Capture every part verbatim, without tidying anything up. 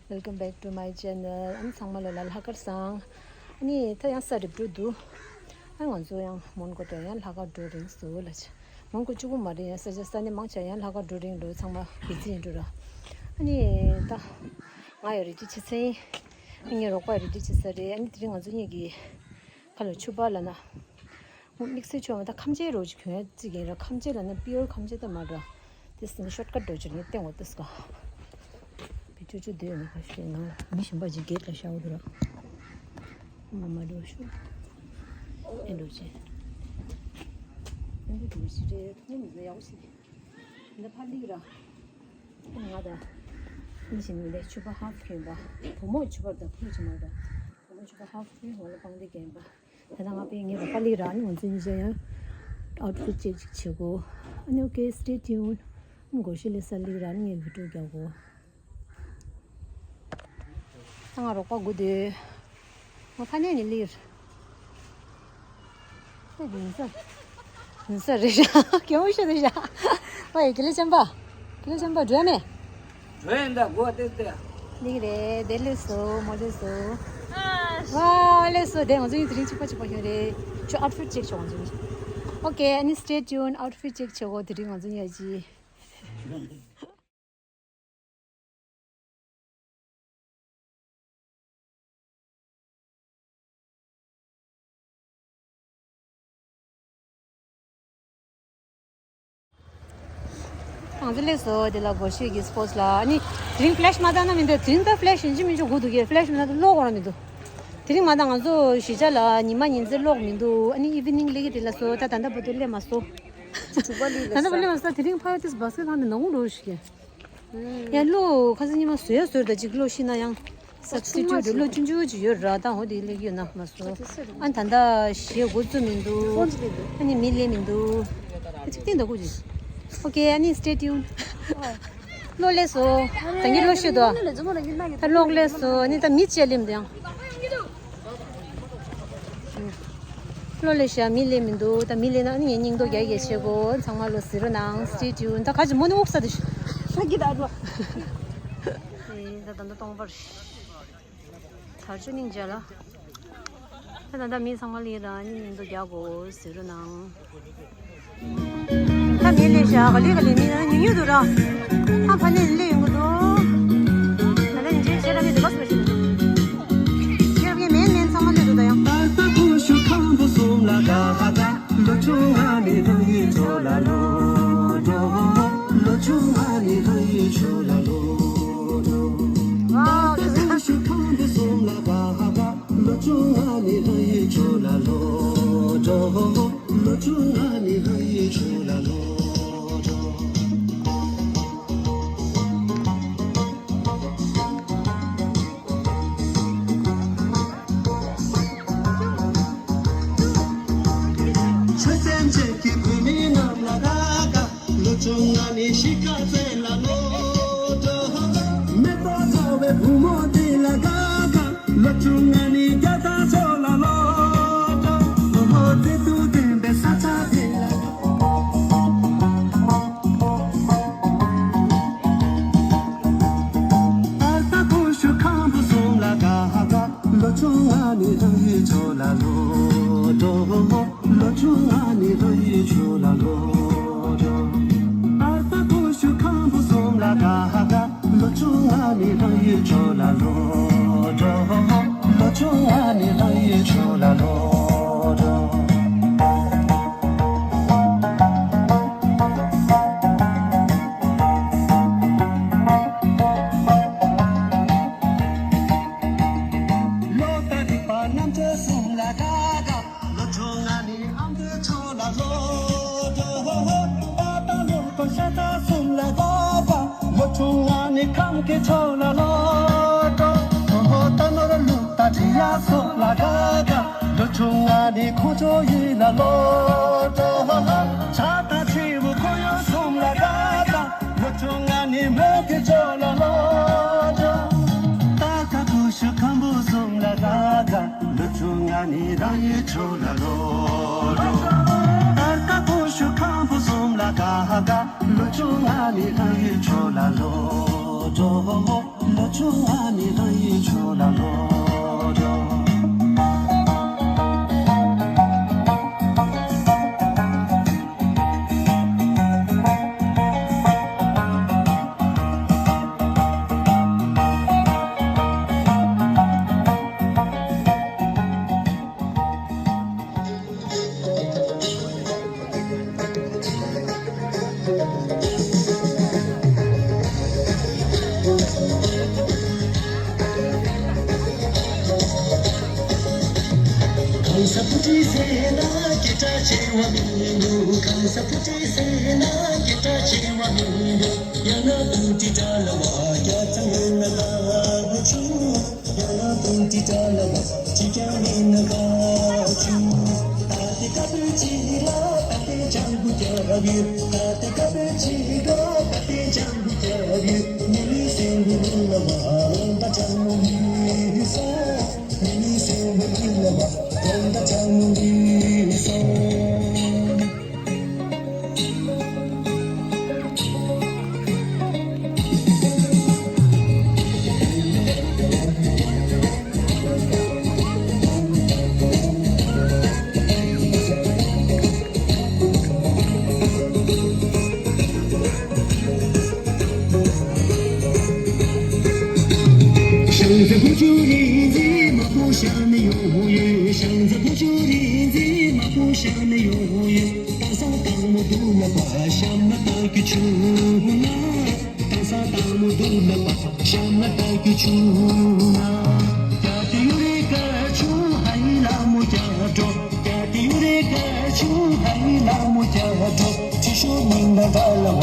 Welcome back to my channel. ཨ་ནི་ཚང་མ་ལོ་ལ་ལྷག་དཀར་བཟང་། ཨ་ནི་ད་ཡང་ས་རིབ་འགྲོ་འདུག་ཨ་ང་ཚོ་ཡང་མོན་གྷོ་དང་ཡང་ལྷག་དཀར་འགྲོ་རིང་སུ་ལ་ཆ། མོན་གྷོ་གཅིག་པུ་མ་རེད། ཡང་ས་ཆ་ས་གནས་མང་ཆེ་ཡང་ལྷག་དཀར་འགྲོ་རིང་ལོ་ཚང་མ་བི་ཛི་ཡིན་འགྲོ་ར། ཨ་ནི་ད་ང་ཡང་རེ་ཅི་ཆི་ཚེ་ཡིན། ངའི་རོགས་པ་རེ་ཅི་ཆི་ས་རེད། ཨ་ནི་དེ་རིང་ང་ཚོ་གཉིས་ཀྱི་ཁ་ལོ་ཆུ་པ་ལ་ན། དམིགས་བསལ་ཆོག་མ་ད་ཁམ་ཆེ་རོ་ཅིག་གྱོན་ཡ་ཙིག་ཡིན་ར། ཁམ་ཆེ་ལ་ནི་པིའོར་ཁམ་ཆེ་ད་མ་འདྲ། དེ་སི་ནི་ཤོར་ཀ་ཊི་འགྲོ་ཅིག་ནི་སྟེང་འོ་དེ་སི་ཀ་བི་ཅུ་ཅུ་དེ་ནི་ཁ་ཤས་ནང་མི་གཞན་པ་ཅིག་གེད་ལ་ཤའོ་དུ་ར། མ་མ་འགྲོ་ཤོ་ཨེ་འགྲོ་ཅེ། ཨེ་འགྲོ་ཅེ་རེད། ཐུང་མི་ཟ་ཡག་ཤིག་འདི་ཕ་ལིག་ར། ང་ད་ནི་བཞིན་མི་ལས་ཆུ་པ་ཧབ་གྱོན་པ། བུ་མོ་ཆུ་པ་ད་ཕུ་ཅི་མ་ད། བུ་མོ་ཆུ་པ་ཧབ་གྱོན་ཧོ་ལ་པང་དེ་གྱོན་པ། ད་ལྟ་ང་པས་ངའི་རོགས་པ་ལིག་ར་ནི་ང་ཚོ་གཉིས་ཆ་ཡང་ཨའུ་ཊི་ཕིཊ་ཅེག་ཅིག་བྱེད་གོ། ཨ་ནི་ཨོ་ཀེ་སི་ཊེ་ཊིའུན། ཨ་ནི་གོ་ཤི་ལི་ས་ལིག་ར་ནི་ངའི་བི་ཌིའོ་རྒྱག་གོ། ད་ང་རོགས་པ་དགུ་དེ། ང་ཕ་ནས་ནི་ལིག་ར། ཨེ་དེ་ཡིན་ས། ཡིན་ས་རེད་ར། སྐྱོ་བོ་ཤོད་དེ་ར། ཨོ་ཡེ་དགེ་ལེགས་ཆེན་པ། དགེ་ལེགས་ཆེན་པ་འགྲོ་ཡ་མེད། འགྲོ་ཡིན་ད་གོ་ཏེ་ཏེ། ལིག་རེད་དེ་ལེགས་སོ་མོ་ལེགས་སོ། ཝ་ལེགས་སོ་དེ་ང་ཚོ་ཡིན་དེ་རིང་ཆིག་པ་ཆིག་པ་ཡོད་རེད། ཁྱོད་ཨའུ་ཊི་ཕིཊ་ཅེག་བྱེད་ང་ཚོ་ཡིན། ཨོ་ཀེ་ཨ་ནི་སི་ཊེ་ཊིའུན། ཨའུ་ཊི་ཕིཊ་ཅེག་བྱེད་གོ་དེ་རིང་ང་ཚོ་ཡིན་ཡ་ཅི། ང་ཚོ་སླེབས་སོང་། དེ་ལ་སྒོར་གཞས་ཀྱི་སི་པོར་ཊི་ལ། ཨ་ནི་དེ་རིང་ཕི་ལེ་ཤི་མ་བཏང་ན་མི་འདུག་དེ་རིང་ད་ཕི་ལེ་ཤི་ཡིན་གཅིག་མིན་གཅིག་དགོས་འདུག་གས། ཕི་ལེ་ཤི་མ་བཏང་ན་གློག་འོང་ར་མི་འདུག་དེ་རིང་མ་བཏང་ང་ཚོ་གཞིས་ཆགས་ལ་ཉི་མ་ཉིན་མཚན་གློག་མི་འདུག་ཨ་ནི་ཨི་ཝི་ནིང་སླེབས་ཀྱི་དེ་ལ་སོ་ད་ད་ལྟ་བར་དུ་སླེབས་མ་སོང་། ད་ལྟ་བར་སླེབས་མ་སོང་། དེ་རིང་ཕ་ཡོད་དེ་སི་བྷ་སི་ཀེ་ཊི་ཁང་དེ་ནང་འགྲོ་ཞིག་གས། ཡང་གློག་ཁ་སང་ཉི་མ་བཟོས་ཡ་བཟོས་ད་ཅིག་གློག་ཤི་ན་ཡང་སབ་སི་ཊི་ཊིའུཊ་གློག་ཆུང་ཆུང་ཅིག་ཡོད་ར། ད་འོ་དེ་སླེབས་ཡོད་ན་མ་སོང་། ཨ་ད་ལྟ་གཞས་འགོ་བཙུགས་མི་འདུག་ཨ་ནི་མི་སླེབས་མི་འདུག་ཨ་ཅིག་བསྟན་ད་གོ་ཅིག་ཨོ་ཀེ་ཨ་ནི་སི་ཊེ་ཊིའུན། གློག་སླེབས་སོང་། ད་གིན་གློག་ཤི་དོ། ད་གློག་སླེབས་སོང་། ཨ་ནི་ད་མི་ཅིག་སླེབས་འདུག་ཡང་། གློག་སླེབས་ཤག་མི་སླེབས་མི་འདུག་ད་མི་སླེབས་ན་ཨ་ནི་ངས་སྙིང་སྟོབས་རྒྱག་གི་བྱེད་དགོས། ཚང་མ་ལོ་གཟིགས་རོགས་གནང་། སི་ཊེ་ཊིའུན། ད་ག་ཅི་མོ་ནི་ཨུབ་ས་དེ་ཤི། ཨེ་ད་ད་ད་སྟོང་པར་དར་ཆུ་སྙིང་རྗེ་ལ། ད་ད་ད་མི་ཚང་མ་སླེབས་ར་ཨ་ནི་སྙིང་སྟོབས་རྒྱག་དགོས། གཟིགས་རོགས་གནང་། ད་མི་ལས་ཤག་ག་ལེ་ག་ལེ་མི་ན་ཉུང་ཉུང་འདུག་ར། ཨ་ཕ་ནས་ལེ་ཡོང་གི་འདུག་ད་ལྟ་ཉིན་ཆེན་ཤེས་ར་མི་འདུག་པ་སུ་ཤེས་འདུག་ཤེས་ར་མི་མེད་མེད་ཚང་མ་ལེ་འདུག་ད་ཡང་། ལོ་ཆུང་ང་ནི་ལྷ་ཡི་ཆོས་ལ་ལོ་འགྲོ། ལོ་ཆུང་ང་ནི་ལྷ་ཡི་ཆོས་ལ་ལོ་འགྲོ། ཆོས་སེམས་ཅན་གྱི་བུད་མེད་རྣམས་ལ་དགའ་དགའ། ལོ་ཆུང་ང་ནི་གཤིས་ཀ་བཙན་ལ་ལོ་འགྲོ། མེ་ཏོག་འདྲ་བའི་བུ་མོ་དེ་ལ་དགའ་དགའ། ལོ་ཆུང་ང་ནི་རྒྱ་སྟག་མཆོག་ལ་ལོ་འགྲོ། བུ་མོ་བདེ་སྡུག་ལྡན་པའི་ས་ཆ་དེ་ལ། ཨ་ལྟ་ཀུ་ཤུ་ཁམ་བུ་གསུམ་ལ་དགའ་དགའ། ལོ་ཆུང་ང་ནི་ལྷ་ཡི་ཆོས་ལ་ལོ་འགྲོ། ལོ་ཆུང་ང་ནི་ལྷ་ཡི་ཆོས་ལ་ལོ་འགྲོ། ཨ་ལྟ་ཀུ་ཤུ་ཁམ་བུ་གསུམ་ལ་དགའ་དགའ། ལོ་ཆུང་ང་ནི་ལྷ་ཡི་ཆོས་ལ་ལོ་འགྲོ། ལོ་ཆུང་ང་ནི་ལྷ་ཡི་ཆོས་ལ་ལོ་འགྲོ། ལོ་དང་རིག་པ་རྣམ་དཔྱོད་གསུམ་ལ་དགའ་དགའ། ལོ་ཆུང་ང་ནི་ཨ་མདོའི་ཆོས་ལ་ལོ་འགྲོ། པ་དང་ལུག་དང་ཤ་ཚ་གསུམ་ལ་དགའ་དགའ། ལོ་ཆུང་ང་ནི་ཁམས་ཀྱི་ཆོས་ལ་ལོ་འགྲོ། རྟ་ནོར་ལུག་དང་འབྲི་གཡག་སོགས་ལ་དགའ་དགའ། ལོ་ཆུང་ང་ནི་ཁོང་ཆོས་ཡུལ་ལ་ལོ་འགྲོ། བྱ་དང་བྱིའུ་ཁོར་ཡུག་གསུམ་ལ་དགའ་དགའ། ལོ་ཆུང་ང་ནི་མོན་གྱི་ཆོས་ལ་ལོ་འགྲོ། ཏ་ཀ་ཀུ་ཤུ་ཁམ་བུ་གསུམ་ལ་དགའ་དགའ། ལོ་ཆུང་ང་ནི་རང་ཡུལ་ཆོས་ལ་ལོ་འགྲོ། ཏ་ཀ་ཀུ་ཤུ་ཁམ་བུ་གསུམ་ལ་དགའ་དགའ། ལོ་ཆུང་ང་ནི་རང་ཡུལ་ཆོས་ལ་ལོ་འགྲོ། ལོ་ གང་ཟག་བུ་ཁྲིད་ཟེར་ན་སྐད་གྲགས་ཆེ་བ་མི་འདུག་གང་ཟག་བུ་ཁྲིད་ཟེར་ན་སྐད་གྲགས་ཆེ་བ་མི་འདུག་ཡང་ན་བུ་ཁྲིད་གྲྭ་ལ་བ་རྒྱ་ཚང་ཡོད་ན་ལ་བུ་ཆུང་། ཡང་ན་བུ་ཁྲིད་གྲྭ་ལ་བ་གཅིག་ཀྱང་མེད་ན་ག་ཆུང་། ད་ལྟའི་སྐབས་ཅིག་ལ་ད་ལྟའི་ལྗང་གུ་རྒྱབ་ཡོད། ད་ལྟའི་སྐབས་ཅིག་ལ་ད་ལྟའི་ལྗང་གུ་རྒྱབ་ཡོད། མི་ལུས་སེམས་ལུས་ལ་བ་རོང་ད་ལྗང་མོ་ལུས་སོང་། མི་ལུས་སེམས་ལུས་ལ་བ་རོང་ད་ལྗང་མོ་ལུས་སོང་། ཤང་རྩེ་བུ་ཆུ་རིག་འཛིན་མ་བུ་ཤ་ནི་ཡོང་ཡོད། ཤང་རྩེ་བུ་ཆུ་རིག་འཛིན་མ་བུ་ཤ་ནི་ཡོང་ཡོད། ད་ས་དང་མོ་དུ་ལ་པ་ཤམ་ན་ད་ཀི་ཆུ་ན། ད་ས་དང་མོ་དུ་ལ་པ་ཤམ་ན་ད་ཀི་ཆུ་ན། ཀྱ་ཏི་ཡུ་རེ་ཀ་ཆུ་ཧའི་ལ་མོ་ཀྱ་འགྲོ། ཀྱ་ཏི་ཡུ་རེ་ཀ་ཆུ་ཧའི་ལ་མོ་ཀྱ་འགྲོ། ཏི་ཤུ་ཉིན་ད་ད་ལ་བ་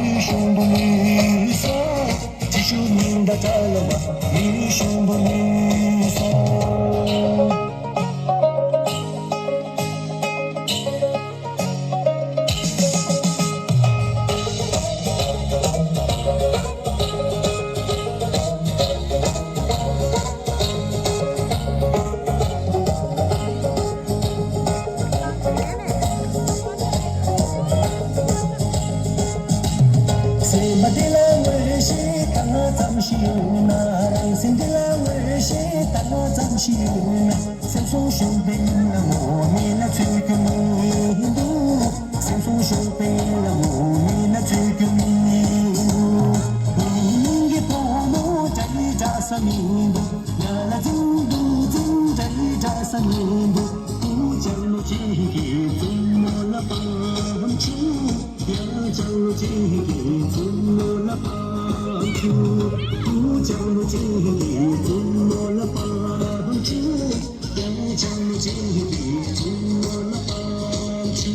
མི་ཤུང་དུ་ལུས་སོ། ཏི་ཤུ་ཉིན་ད་ད་ལ་བ་མི་ཤུང་དུ་ལུས་སོ། སེམས་པ་དེ་ལ་ངོས་ཤེས་ད་ང་ཙམ་ཞིག་ཡོད་ན། རང་སེམས་དེ་ལ་ངོས་ཤེས་ད་ང་ཙམ་ཞིག་ཡོད་ན། སེམས་སོང་ཤོར་བའི་ལ་ངོ་མི་ལ་འཚོལ་རྒྱུ་མི་འདུག་སེམས་སོང་ཤོར་བའི་ལ་ངོ་མི་ལ་འཚོལ་རྒྱུ་མི་འདུག་ཉིན་གྱི་བུ་མོ་འདྲ་ཡི་འདྲ་ས་མི་འདུག་ང་ལ་འཛུམ་འདུག་འཛུམ་འདྲ་ཡི་འདྲ་ས་མི་འདུག་ཀུ་ཅང་ལོ་ཅིག་གི་འཛུམ་མོ་ལ་པང་ཆུ། ཡ་ཅང་ལོ་ཅིག་གི་འཛུམ་མོ་ལ་པང་ཆུ། ཀུ་ཅང་ལོ་ཅིག་གི་འཛུམ་མོ་ལ་པང་ཆུ། ཡ་ཅང་ལོ་ཅིག་གི་འཛུམ་མོ་ལ་པང་ཆུ།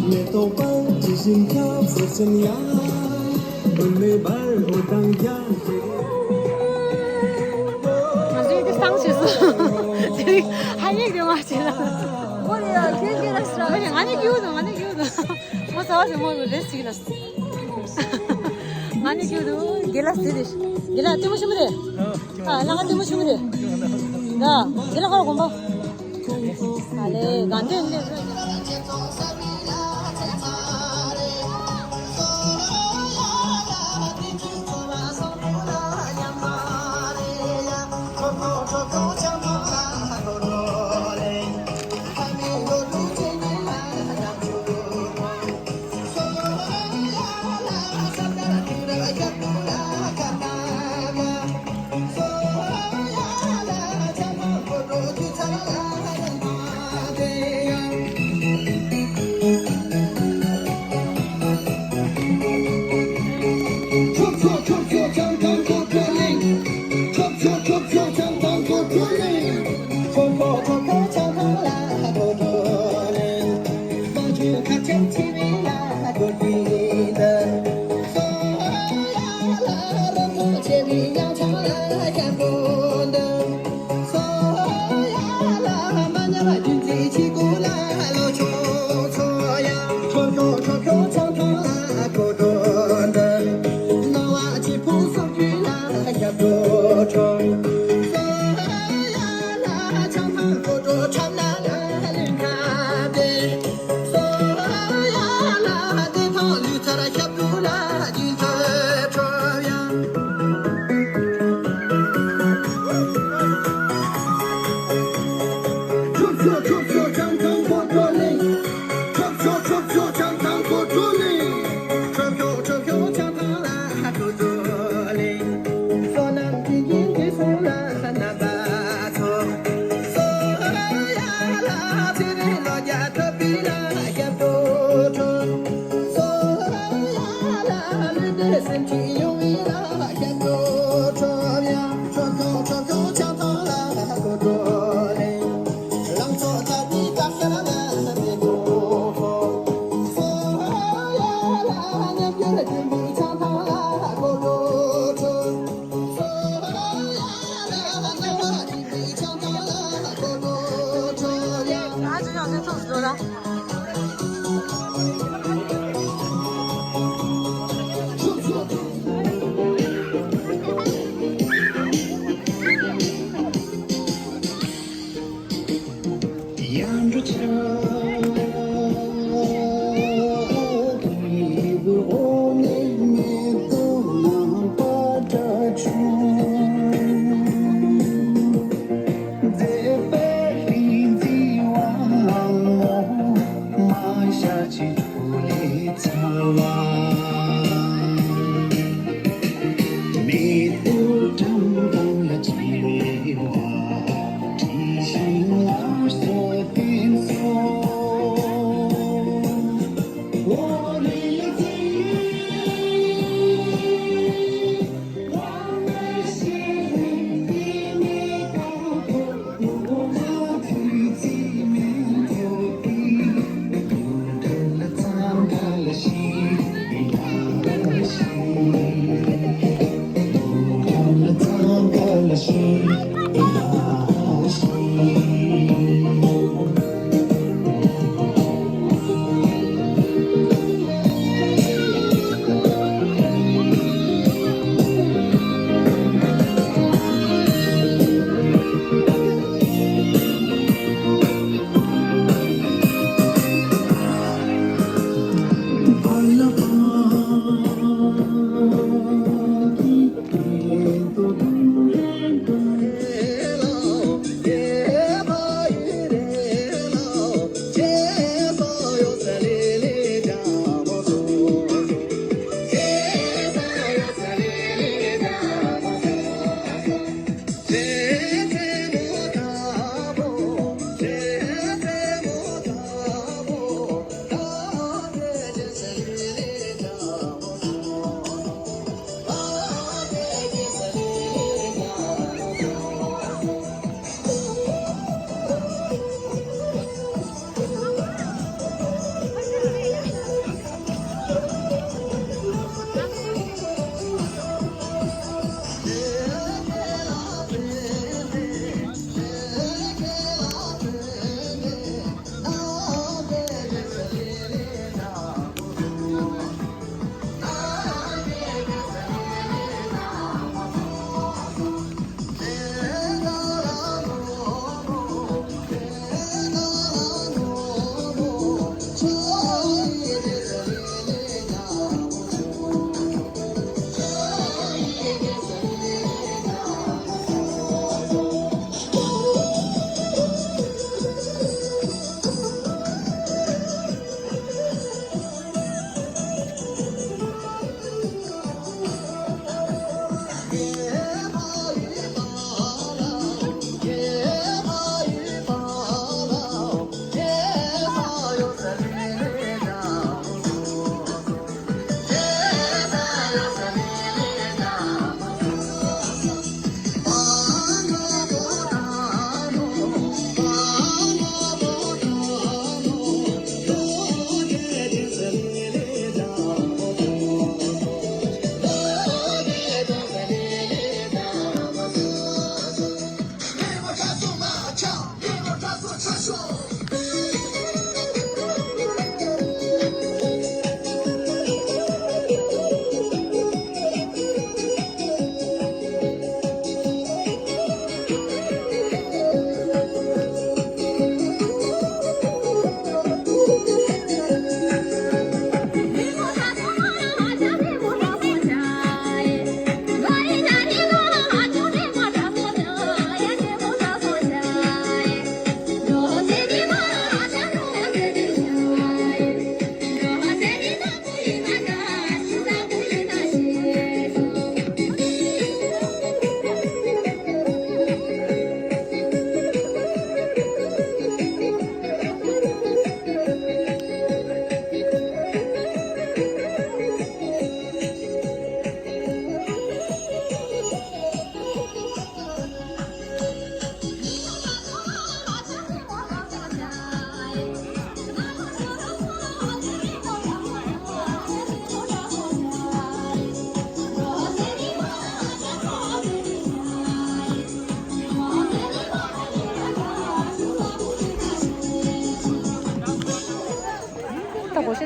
མེ་ཏོག་པར་ཇི་བཞིན་ཁྱབ་ཟེར་ཕྱིན་ཡང་། བུད་མེད་པར་འོད་མདངས་ཀྱང་། ང་ཚོས་འདི་བཏང་བྱས་སོ། དེ་རིང་ཧ་ཡེག་དེ་མ་བྱས་ལ། ཨོ་རེད་ཡ། ཁྱོད་ཁྱོད་ལ་ཟེར། ཨོ་རེད། ང་ནི་སྐྱིད་པོ་འདུག་ང་ནི་སྐྱིད་པོ་འདུག་མོ་ཟ་བ་ཟེར་མོ་རེ་ཟིག་ལ། ང་ནི་སྐྱིད་པོ་འདུག་རྒན་ལགས་དེ་རེད། རྒན་ལགས་ལྟད་མོ་ཆེན་པོ་རེད། ཨ་ལ་ང་ལྟད་མོ་ཆེན་པོ་རེད། ད་རྒན་ལགས་ཁ་ལ་དགོངས་པ། ཨ་ལེ་གང་དེ་ནས།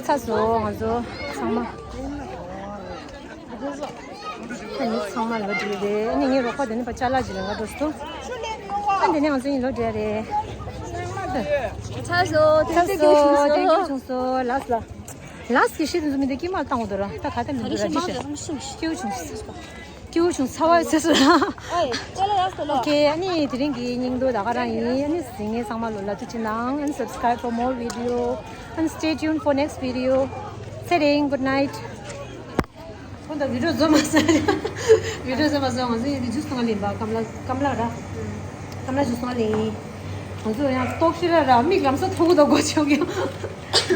ཚར་སོང་ང་ཚོ་ཚང་མ། ཨ་ནི་ཚང་མ་ལོ་བསྒྲིལ་རེད། ཨ་ནི་ངའི་རོགས་པ་དེ་ནི་པ་ཅ་ལག་ཅིག་ལེན་ག་འགྲོ་སོང་། ཨ་དེ་ནི་ང་ཚོ་གཉིས་ལོ་བསྒྲིལ་རེད། ཚར་སོང་། ཚར་སོང་། ཐེངས་གཅིག་བྱུང་སོང་། ལགས་ལ། ལགས་ཀྱི་ཤི་དུ་མི་དེ་ཀྱི་མ་བཏང་འོ་དོ་ར། ད་ག་ད་མི་འདུག་ར། ཅི་ཤི་ཀྱི་བྱུང་སོང་། སྐྱིད་པོ་བྱུང་། ཚ་བ་ཟེར་སོང་། ཨོ་ཁེ། ཨ་ནི་དེ་རིང་གི་སྙིང་བསྡུས་ད་ག་རང་ཡིན། ཨ་ནི་གཟིགས་མཁན་ཚང་མ་ལོ་ལ་ཐུགས་རྗེ་གནང་། And subscribe for more video and stay tuned for next video. ཚེ་རིང་good night. ཁོང་ད་བི་ཌིའོ་བཟོ་མ་ཟ། བི་ཌིའོ་བཟོ་མ་ཟ། ང་ཚོ་ཡིན་དེ་ཇུས་སོང་ལེན་པ་ཀམ་ལ་ཀམ་ལ་ར། ཀམ་ལ་ཇུས་སོང་ལེན། ང་ཚོ་ཡང་ལྟོགས་ཤི་ར་ར་མིག་ལམ་སང་མཐོང་གི་འདུག་གོ་ཆོག་གི།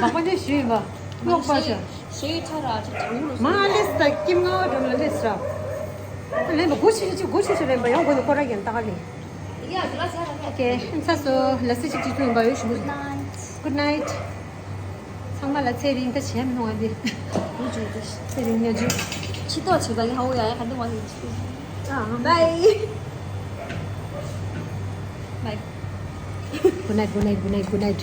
བག་མ་ནས་ཞུས་ཡིན་པ། ལོག་པ་ཤ། ཞེ་ཡི་ཁྲ་ར་ཅིག་དྲང་མོ་ལ་མ་ལེས་ད་ཀིམ་ང་བ་འགྲོ་ལ་ལེས་ར། ལེན་པ་སྒོ་ཕྱེ་ཕྱེ་སྒོ་ཕྱེ་ཕྱེ་ལེན་པ་ཡང་སྒོ་ནས་ཁོ་ར་ཡན་ཏག་ལེན། ཡ་དེ་ལ་ཟ་ར་ལེ། ཨོ་ཁེ། ཚར་སོང་། ལ་སི་ཅིག་ཅིག་ཐུང་ཡིན་པ་ཡོད་ཞུ་མི། Good night. ཚང་མ་ལ་ཚེ་རིང་ད་བྱས་མི་ནོ་ཨ་འདི། ཚེ་རིང་ཉ་ཇུ། ཕྱི་ཏོག་བྱེད་པ་ཡིན་ཧ་འུ་ཡ་ཡ་ག་འདི་མ་ཡིན། ཨ། Bye. Bye. Good night, good night, good night, good night.